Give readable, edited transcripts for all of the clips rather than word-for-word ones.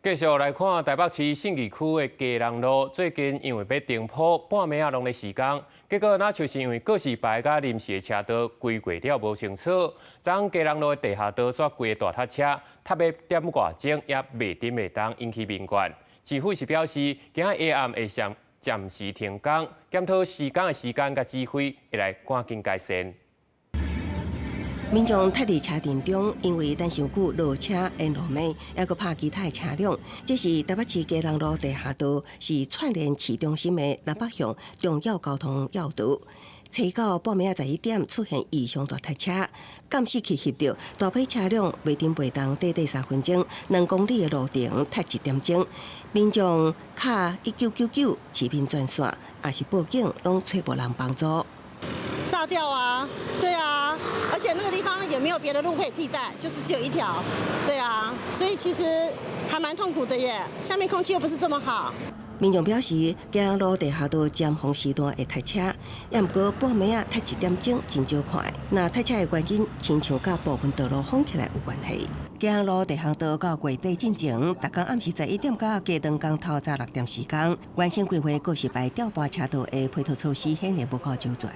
繼續來看台北市信義區的基隆路，最近因為欲重鋪，半暝仔攏咧施工，結果若就是因為告示牌佮臨時的車道規劃了無清楚，昨基隆路的地下道煞規个大塞車，塞欲點外鐘也袂振袂動，引起民怨。市府是表示，今仔下暗會暫暫時停工，檢討施工的時間佮指揮，會來趕緊改善。民眾塞佇車陣中，因為等傷久落車沿路面，猶閣拍其他的車輛。這是台北市基隆路地下道，是串聯市中心的南北向重要交通要道。初九半暝仔11點出現異常大塞車，監視器翕著大批車輛袂振袂動，短短3分鐘，2公里的路程塞1點鐘。民眾敲1999市民專線，抑是報警，攏揣無人幫助。炸掉啊！對啊，而且那個地方也沒有別的路可以替代，就是只有一條。對啊，所以其實還蠻痛苦的耶。下面空氣又不是這麼好。民眾表示，基隆路地下道尖峰時段會塞車，也毋過半暝仔塞1點鐘真少看。若塞車的原因，親像佮部分道路封起來有關係。基隆路地下道到月底進前，逐工暗時11點到加長工透早6點時間，原先規劃告示牌調撥車道的配套措施顯然無夠周全，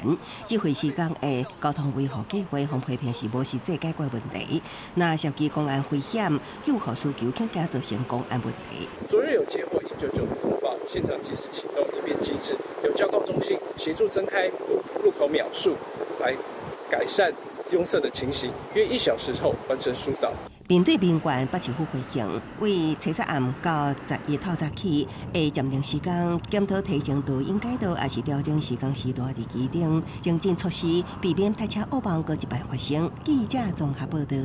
指揮施工的交通維護計劃予批評是無實際解決問題。若涉及公安危險，救護需求，恐驚造成公安問題。昨日有接獲199的通報，現場即時啟動應變機制，由交控中心協助增開路口秒數，來改善擁塞的情形，約1小時後完成疏導。面對民怨，北市府回應，為初十暗到11透早起的暫停時間，檢討提升導引改道，抑是調整施工時段日期等精進措施，避免塞車惡夢閣一擺發生。記者綜合報道。